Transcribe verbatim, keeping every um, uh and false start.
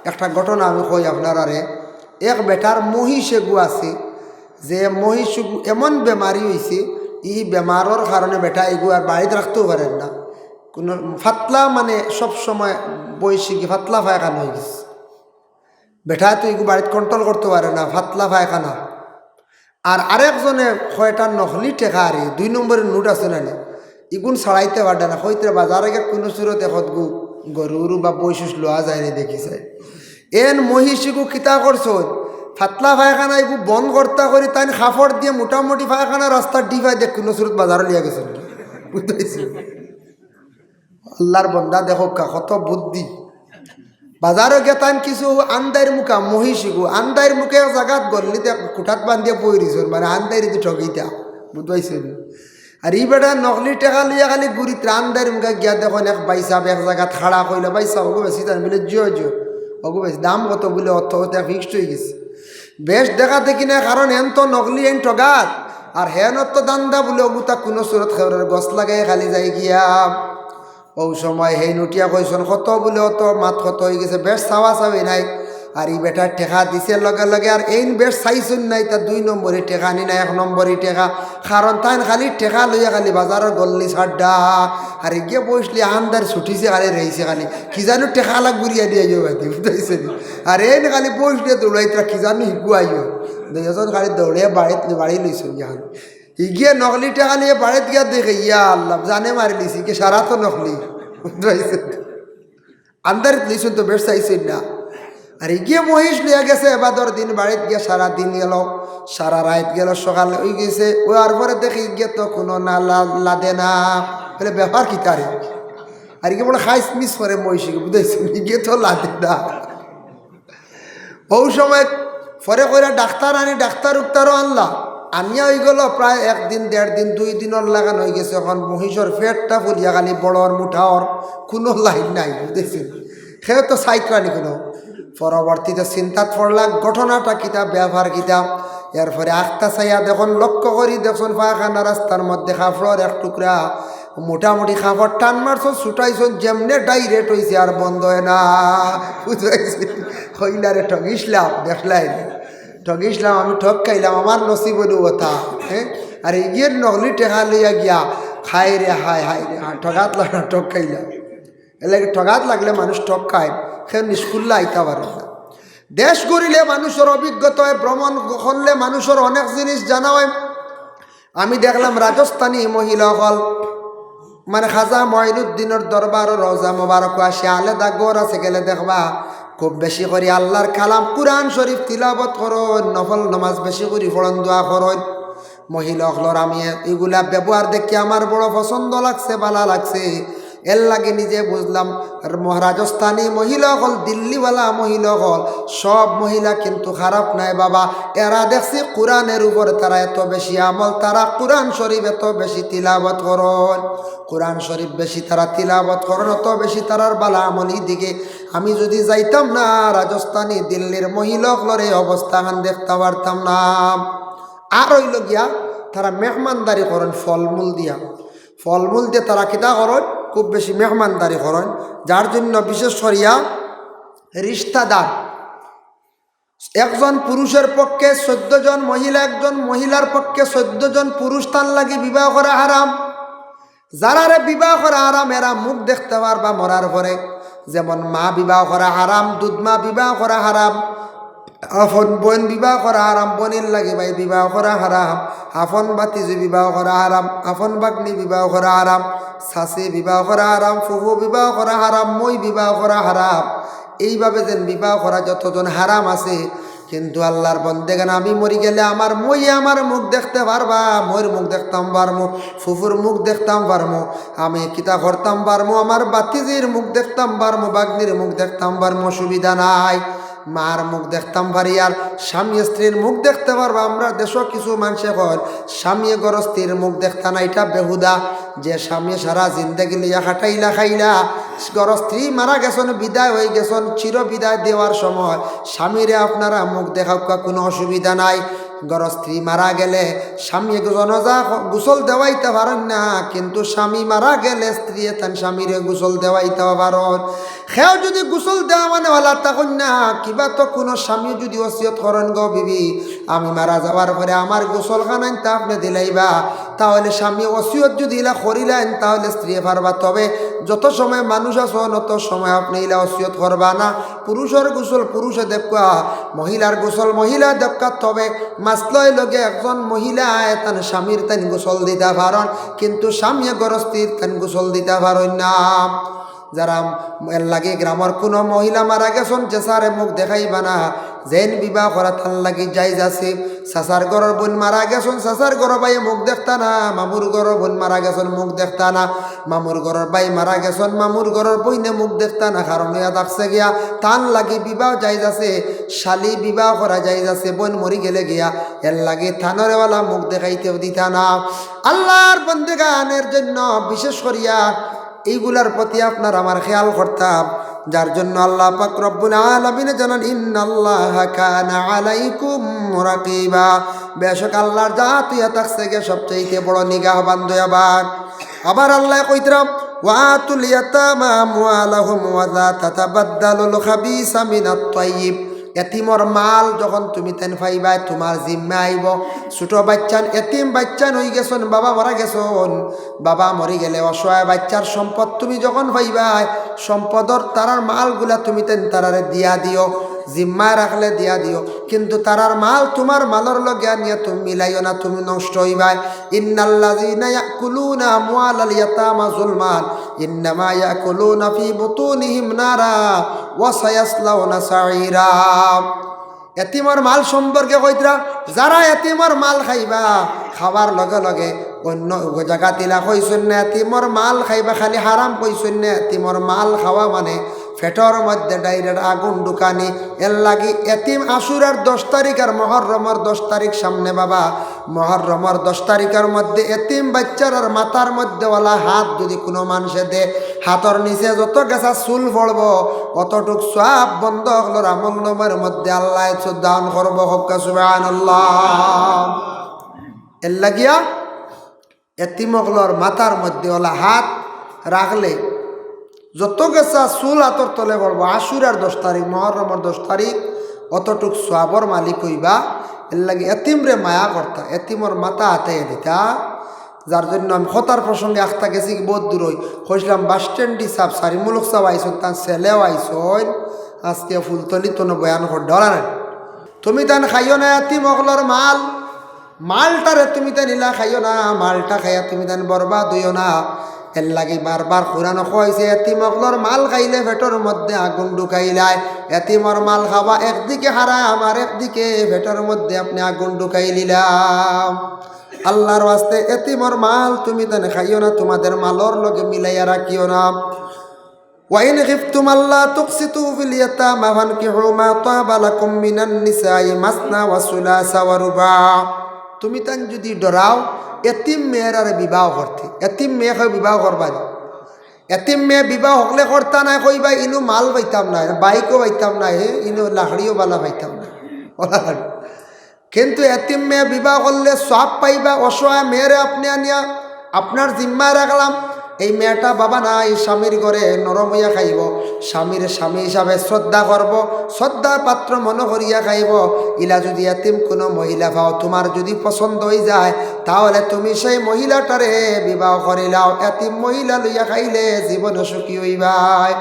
একটা ঘটনা আমি কই আপনারারে। এক বেটার মহিষ এগু আছে, যে মহিষ এগু এমন বেমারি অইছে, ই বেমারর কারণে বেটা এগু আর বাড়িত রাখতেও পারের না। কুনু ফাতলা, মানে, সব সময় বয়সে গিয়া ফাতলা পায়খানা অই গেছে। বেটায় তো এগু বাড়িত control করতে পারে না, ফাতলা পায়খানা। আর আরেকজনে কয়টা নকলি টেকা, আরে দুই নম্বরের নোট আছে না নি, ইগুন ছাড়াইতে পারে না। কইতরা বাজারে গিয়া কুনু সুরতে কতগু গরু উরু বা বৈশিষ লওয়া যায় নি, দেখি চাই। এন মহিষ ইগু কিতা করছইন, ফাতলা পায়খানা ইগু বন্ধ করতা করি তাইন কাপড় দিয়া মোটামুটি পায়খানা রাস্তার ডিপায় দেখ কুনু সুরত বাজারো লিয়া গেছইন। বুঝাইছি? আল্লার বন্দা দেখউক্কা, কত বুদ্ধি। বাজারো গিয়া তাইন কিছু আন্দাইর মুখা মহিষ ইগু, আন্দাইর মুখে এক জাগাত গল্লিত এক খুটাত বান্ধিয়া বই রইছইন, মানে আন্দাইর দি ঠগিতা, বুঝাইছইন? আর ই বেটা নকলি টেকা লইয়া খালি ঘুরিতরা, আন্দাইর মুখা গিয়া দেখইন এক ভাইসাব এক জাগাত খাড়া, কইলা, "ভাইসাব, অগু বেশি দাম?" বলে, "জিও, জিও।" "অগু বেশি দাম কত?" বলে, "অত, অত fixed অই গেছে।" বেশ দেখা দেখি না, কারণ এন তো নকলি, এন ঠগাত। আর হেন তো ধান্দা বলে অগুতা কুনু সুরত খেউরের গছ লাগাই খালি যায় গিয়া। অউ সময় হেইন উঠিয়া কইছইন, "কত?" বলে, "অত।" মাত কত অই গেছে, বেশ চাওয়া চাওয়ি নাই। আর ই বেটার টেকা দিছে লগে লগে, আর এইন বেশ চাইছইন না, ইতা দুই নম্বরি টেকা নি না, এক নম্বরি টেকা। কারণ তাইন খালি টেকা লইয়া খালি বাজারর গল্লি ছাড়ডা। আর ইগিয়ে বইছলে আন্দাইর ছুটিছে, খালি রইছে খালি। কি জানো টেকা লাগ ঘুরিয়া দিয়া যাইবা দি, বুঝাইছে নি? আর এইন খালি বইছলে দৌড়াইতরা, কি জানো হিগু আইও। দুইজন খালি দৌড়ে বাড়িত, বাড়ি লইছইন গিয়া। ইগিয়ে নকলি টেকা লইয়া বাড়িত গিয়া দেখে, ইয়া আল্লাহ, জানে মারিলিছে, ইগিয়ে সারা তো নকলি। বুঝাইছে? আন্দাইরত লইছইন তো বেশ চাইছইন না। আর ইগিয়ে মহিষ লইয়া গেছে, এবাদর দিন বাড়িত গিয়া সারা দিন গেল, সারা রাইত গেল, সকাল অই গেছে। অউ আর পরে দেখে ইগিয়ে তো কুনু না লা-, লাদে না। বলে, "ব্যাপার কিতা রে?" আর ইগিয়ে বলে, "খাইছ মিস করে মহিষ ইগিয়ে", বুঝাইছে? ইগিয়ে তো লাদে না। অউ সময় পরে কইরা ডাক্তার আনি, ডাক্তার উক্তারও আনলা, আনিয়া অই গেল প্রায় একদিন, দেড় দিন, দুই দিনর লাগান অই গেছে। অখন মহিষর পেটটা ফুলিয়া খালি বড়র, মুটার, কুনু লাইন নাই, বুঝাইছে? কেউ তো চাইতরা নি কুনু। পরবর্তীতে চিন্তাত পড়লা, ঘটনাটা কিতা, ব্যাপার কিতা। এরপরে আখতা চাইয়া দেখইন, লক্ষ্য করি দেখইন, পায়খানা রাস্তার মধ্যে কাপড়র এক টুকরা, মোটামুটি কাপড় টান মারছইন, ছুটাইছইন, যেমনে direct অইছে আর বন্ধ অয় না। বুঝাইছে? কইলা রে, ঠগিছলাম, দেখলায় নি? ঠগিছলাম, আমি ঠগ খাইলাম, আমার নসিব অইলো অতা। হ্যাঁ? আর ইগিয়ে নকলি টেকা লইয়া গিয়া, হায় রে হায়, হায় রে হায়, ঠগাত লাগলাম, ঠগ খাইলাম। এরলাগি ঠগাত লাগলে মানুষ ঠগ খায়, কেউ নিষ্কুল্লা আইতা পারে না। দেশ ঘুরিলে মানুষর অভিজ্ঞতা অয়, ভ্রমণ করলে মানুষর অনেক জিনিস জানা অয়। আমি দেখলাম রাজস্থানী মহিলা অকল, মানে, খাজা মঈনুদ্দিনর দরবার রওজা মোবারক আছে, আলাদা ঘর আছে, গেলে দেখবা খুব বেশি করি আল্লার কালাম কুরআন শরীফ তিলাওয়াত করইন, নফল নামাজ বেশি করি পড়ইন, দোয়া করইন। মহিলা অকলর আমি ইগুলা ব্যবহার দেখি আমার বড় পছন্দ লাগছে, ভালা লাগছে। এরলাগি নিজে বুঝলাম, আর মহ-, রাজস্থানী মহিলা অকল, দিল্লিওয়ালা মহিলা অকল, সব মহিলা কিন্তু খারাপ নায় বাবা। এরা দেখছি কুরআনর উপরে তারা এত বেশি আমল, তারা কুরআন শরীফ এত বেশি তিলাওয়াত করইন, কুরআন শরীফ বেশি তারা তিলাওয়াত করইন, অত বেশি তারার ভালা আমল। ইদিকে আমি যুদি যাইতাম না, রাজস্থানী দিল্লির মহিলা অকলর এই অবস্থাখান দেখতা পারতাম না। আর অইলো গিয়া, তারা মেহমানদারি করইন ফলমূল দিয়া। ফলমূল দিয়া তারা কিতা করইন? খুব বেশি মেহমানদারি করইন, যার জন্য বিশেষ করিয়া রিশতাদার। একজন পুরুষের পক্ষে চৌদ্দ জন মহিলা, একজন মহিলার পক্ষে চৌদ্দ জন পুরুষ, তান লাগি বিবাহ করা হারাম। যারারে বিবাহ করা হারাম, এরা মুখ দেখতা পারবা মরার পরে। যেমন মা বিবাহ করা হারাম, দুধ মা বিবাহ করা হারাম, আপন বইন বিবাহ করা হারাম, বইনর লাগি ভাই বিবাহ করা হারাম, আপন ভাতিজি বিবাহ করা হারাম, আপন ভাগ্নি বিবাহ করা হারাম, চাচি বিবাহ করা হারাম, ফুফু বিবাহ করা হারাম, মই বিবাহ করা হারাম। এইভাবে যেন বিবাহ করা যতজন হারাম আছে, কিন্তু আল্লার বন্দেগান, আমি মরি গেলে আমার মইয়ে আমার মুখ দেখতা পারবা, মইর মুখ দেখতাম পারমু, ফুফুর মুখ দেখতাম পারমু, আমি কিতা করতাম পারমু, আমার ভাতিজির মুখ দেখতাম পারমু, ভাগ্নির মুখ দেখতাম পারমু, অসুবিধা নাই। মার মুখ দেখতাম পারি, আর স্বামী স্ত্রীর মুখ দেখতা পারবা। আমরার দেশো কিছু মানষে কয়, স্বামীয়ে ঘরো স্ত্রীর মুখ দেখতা না, ইটা বেহুদা। যে স্বামীয়ে সারা জিন্দেগি লইয়া খাটাইলা খাইলা, ঘরো স্ত্রী মারা গেছইন, বিদায় অই গেছইন, চির বিদায় দেওয়ার সময় স্বামীরে আপনারা মুখ দেখাউক্কা, কুনু অসুবিধা নাই। ঘরো স্ত্রী মারা গেলে স্বামীয়ে জনাজা গোসল দেওয়াইতা পারইন না, কিন্তু স্বামী মারা গেলে স্ত্রীয়ে তান স্বামীরে গোসল দেওয়াইতা পারইন। কেউ যুদি গোসল দেওয়া মানে অলা তা কইন না, কিবা তো কুনু স্বামী যুদি ওসিয়ত করইন, "গো বিবি, আমি মারা যাওয়ার পরে আমার গোসলখানাইন তা আপনে দিলাইবা", তাহলে স্বামী ওসিয়ত যুদি ইলা করিলাইন, তাহলে স্ত্রীয়ে পারবা। তবে যত সময় মানুষ আছইন, অত সময় আপনে ইলা ওসিয়ত করবা না। পুরুষর গোসল পুরুষে দেখবা, মহিলার গোসল মহিলা দেখবা। তবে মাসলা অইলো গি, একজন মহিলায় তান স্বামীর তাইন গোসল দিতা পারইন, কিন্তু স্বামীয়ে গরস্তির তাইন গোসল দিতা পারইন না। যারা এর লাগি গ্রামর কুনু মহিলা মারা গেছইন, যে সারে মুখ দেখাইবা না, যেইন বিবাহ করা তান লাগি জায়েজ আছে। চাচার ঘরর বইন মারা গেছইন, চাচার ঘরর ভাইয়ে মুখ দেখতা না, মামুর ঘরর বইন মারা গেছইন, মুখ দেখতা না, মামুর ঘরর ভাই মারা গেছইন, মামুর ঘরর বইনে মুখ দেখতা না, কারণ অইয়া থাকছে গিয়া তান লাগি বিবাহ জায়েজ আছে, শালি বিবাহ করা জায়েজ আছে, বইন মরি গেলে গিয়া, এর লাগি তানরে অলা মুখ দেখাইতেও দিতা না। আল্লাহর বন্দেগান, এর জন্য বিশেষ করিয়া ইগুলার প্রতি আপনার আমার খেয়াল করতাম, যার জন্য আল্লাহ পাক রব্বুল আলামিনে জানান, "ইন্নাল্লাহা কানা আলাইকুম রাকিবা।" বেশক আল্লাহর জাত অইয়া থাকছে গিয়া সবচাইতে বড় নিগাহবান, দয়াবান। আবার আল্লায় কইতরা, "ওয়া আতুল ইয়াতামা আমওয়ালাহুম ওয়া লা তাতাবাদ্দালুল খাবিসা মিনাত তাইয়িব।" এতিমর মাল যখন তুমি তাইন পাইবায়, তুমার জিম্মায় আইবো। ছোট বাইচ্চান, এতিম বাইচ্চান অইগেছইন, বাবা মারা গেছইন, বাবা মরি গেলে অসহায় বাইচ্চার সম্পদ তুমি যখন পাইবায়, সম্পদর তারার মালগুলা তুমি তাইন তারারে দিয়া দিও, জিম্মায় রাখলে দিয়া দিও, কিন্তু তারার মাল তুমার মালর লগে আনিয়া তুমি মিলাইও না, তুমি নষ্ট অইবায়। ইন্নাল্লাযীনা ইয়াকুলুনা আমওয়ালাল ইয়াতামা যুলমান ইন্নামা ইয়াকুলুনা ফি বুতুনিহিম নারা ওয়া সায়াসলাউনা সাঈরা। এতিমর মাল সম্পর্কে কইতরা, যারা এতিমর মাল খাইবা, খাওয়ার লগে লগে অন্য জাগাত ইলা কইছইন না, এতিমর মাল খাইবা, খালি হারাম কইছইন না। এতিমর মাল খাওয়া মানে পেটর মধ্যে direct আগুন ঢুকানি। এর লাগি এতিম আশুরার দশ তারিখ আর মহররমর দশ তারিখ সামনে বাবা, মহররমর দশ তারিখর মধ্যে এতিম বাইচ্চার আর মাথার মধ্যে অলা হাত যুদি কুনু মানষে দে, হাতর নিচে যত গাছা চুল পড়বো, অতটুক সওয়াব বন্দা অকলর আমলনামার মধ্যে আল্লায় দান করবো। কউক্কা সুবহানাল্লাহ। এর লাগিয়া এতিম অকলর মাথার মধ্যে অলা হাত রাখলে যত গাছা চুল আতর তলে পড়বো, আশুরার দশ তারিখ, মহররমর দশ তারিখ, অতটুক সওয়াবর মালিক অইবা। এর লাগি এতিমরে মায়া করতা, এতিমর মাথা আতাইয়া দিতা। যার জন্য আমি কথার প্রসঙ্গে আখতা গেছি কি বউত দূরই। কইছলাম বাস স্ট্যান্ড সাব, সারি মুলক সাব আইছইন, তান ছেলেও আইছইন, আজকে ফুলতলি তনে বয়ান কর ডরার। তুমি তান খাইও না এতিম অকলর মাল, মালটারে তুমি তান ইলা খাইও না, মালটা খাইয়া তুমি তান বরবাদ অইও না। এর লাগি বারবার কুরআনো কইছে, এতিম অকলর মাল খাইলে পেটর মধ্যে আগুন ঢুকাইলায়। এতিমর মাল খাওয়া একদিকে হারাম, আর একদিকে পেটর মধ্যে আপনে আগুন ঢুকাইলিলা। আল্লাহর ওয়াস্তে এতিমর মাল তুমি তান খাইও না, তুমাদের মালর লগে মিলাইয়া রাখিও না। وإن خفتم ألا تقسطوا في اليتامى فانكحوا ما طاب لكم من النساء مثنى وثلاث ورباع। তুমি তান যুদি ডরাও এতিম মেয়েরারে বিবাহ করতে, এতিম মেয়ে কেউ বিবাহ করবা নি? এতিম মেয়ে বিবাহ হকলে করতা নায়, কইবা, "ইনো মাল পাইতাম নায়, বাইকও পাইতাম নায়, হে, ইনো লাকড়িও বালা পাইতাম নায়।" কিন্তু এতিম মেয়ে বিবাহ করলে সওয়াব পাইবা। অসহায় মেয়েরে আপনে আনিয়া আপনার জিম্মায় রাখলাম, এই মেয়েটা বাবা নাই, স্বামীর ঘরে নরম অইয়া খাইবো, স্বামীর স্বামী হিসাবে শ্রদ্ধা করবো, শ্রদ্ধার পাত্র মনো করিয়া খাইবো। ইলা যুদি এতিম কুনু মহিলা পাও, তুমার যুদি পছন্দ অইযায়, তাহলে তুমি সেই মহিলাটারে বিবাহ করিলাও। এতিম মহিলা লইয়া খাইলে জীবনে সুখী অইবায়।